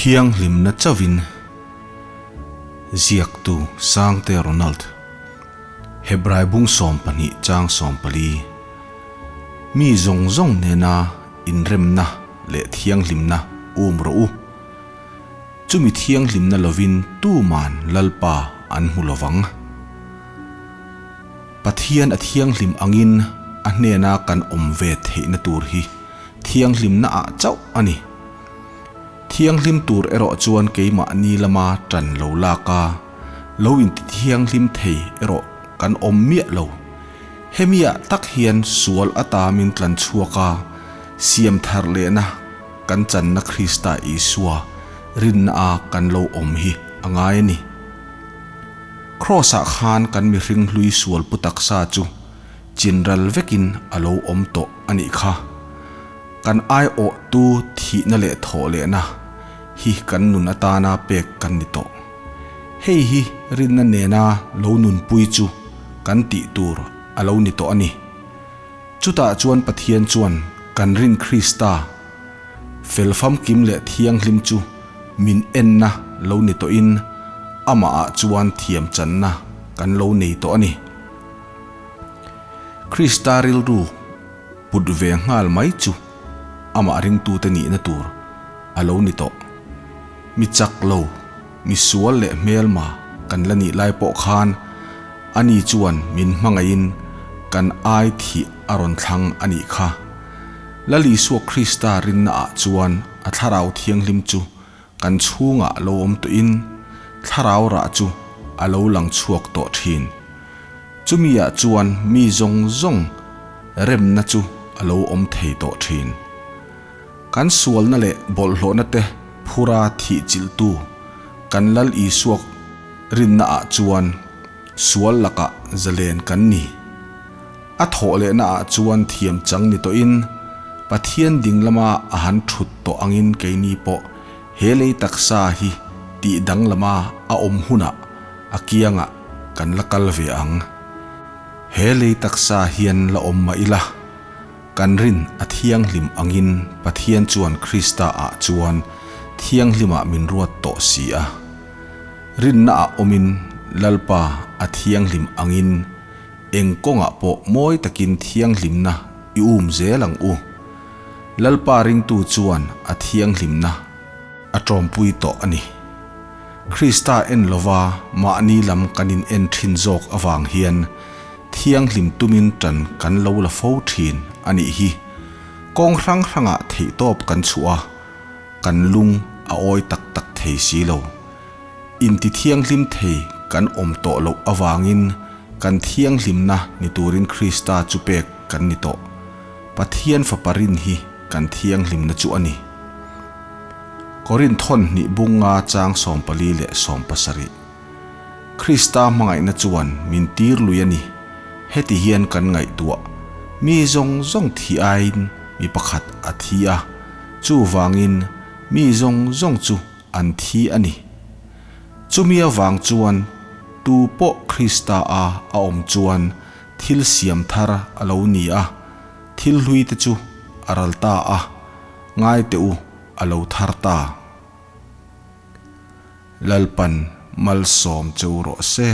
Thianghlimna chauhin ziaktu Sangte Ronald, Hebrai bung 12 chang 14, Mi zawng zawng nena inremna leh thianghlimna um rawh u. Chumi thianghlimna lovin tuman Lalpa an hmu lovang. Pathian a thianghlim angin a hnena kan awm ve theihna tur hi thianghlimna ah chauh a ni. Thianghlim tur erawh chuan keimahni lama tan lo lak a, lo inti thianghlim thei erawh kan awm miah lo. Hemiah tak hian sual ata min tlan chhuak a, siam thar lehna kan channa Krista Isua rinna a kan lo awm hi a ngai a ni. Kraws-ah khan kan mihring hlui sual pu taksa chu chinral vekin a lo awm tawh a nih kha. Kan aiawhtu thihna leh thawh lehna hi kan nun atana pek kan ni tawh. Hei hi rinna nena lo nunpui chu kan tih tur a lo ni tawh a ni. Chutah chuan Pathian chuan kan rin Krista fel famkim leh thianghlim chu min enna lo ni tawhin amahah chuan thiamchanna kan lo nei tawh a ni. Krista rilru put ve nghal mai chu amah ringtute nihna tur a lo ni tawh. Mi chak lo, mi sual leh hmelma kan la nih lai pawh khan ani chuan min hmangaihin kan ai thih a rawn thlang a nih kha. Lal Isua Krista rinnaah chuan a Thlarau Thianghlim chu kan chhungah lo awm tawhin Thlarau rah chu a lo lang chhuak tawh thin. Chumiah chuan mi zawng zawng remna chu a lo awm thei tawh thin. Kan sualna leh bawlhhlawhna te phura thih chilhtu kan Lal Isua rinnaah chuan sual lakah zalen kan ni. A thawh lehnaah chuan thiam chang ni tawhin Pathian ding lama a han thut tawh angin keini pawh he lei taksa hi tih danglama a awm hunah a kiangah kan la kal ve ang. He lei taksa hian la awm mah ila, kan rin a thianghlim angin Pathian chuan Krista ah chuan thianghlimah min ruat tawh si a. Rinna ah awmin Lalpa a thianghlim angin Eng kawngah pawh mawi takin thianghlimna i um zel ang u. Lalpa ringtu chuan a thianghlimna a tawmpui tawh a ni. Krista en lova mahni lam kan in en thin zawk avang hian thianghlim tumin tan kan lo la fo thin a nih hi. Kawng hrang hrangah theihtawp kan chhuah a, kan lung a awi tak tak thei si lo. Intithianghlim thei kan awm tawh loh avangin kan thianghlimna ni turin Krista chu pek kan ni tawh. Pathian Fapa rin hi kan thianghlimna chu a ni. Korinth hawn hnih bunga chang 14 leh 17. Krista hmangaihna chuan min tir lui a ni. Heti hian kan ngaihtuah, Mi zawng zawng thi aiin mi pakhat a thi a, chuvangin mi zawng zawng chu an thi a ni. Chumi avang chuan tu pawh Krista a a awm chuan thil siam thar a lo ni a, thil hlui te chu a ral ta a, ngai teh u a lo thar ta. Lalpan malsawm che u rawh se.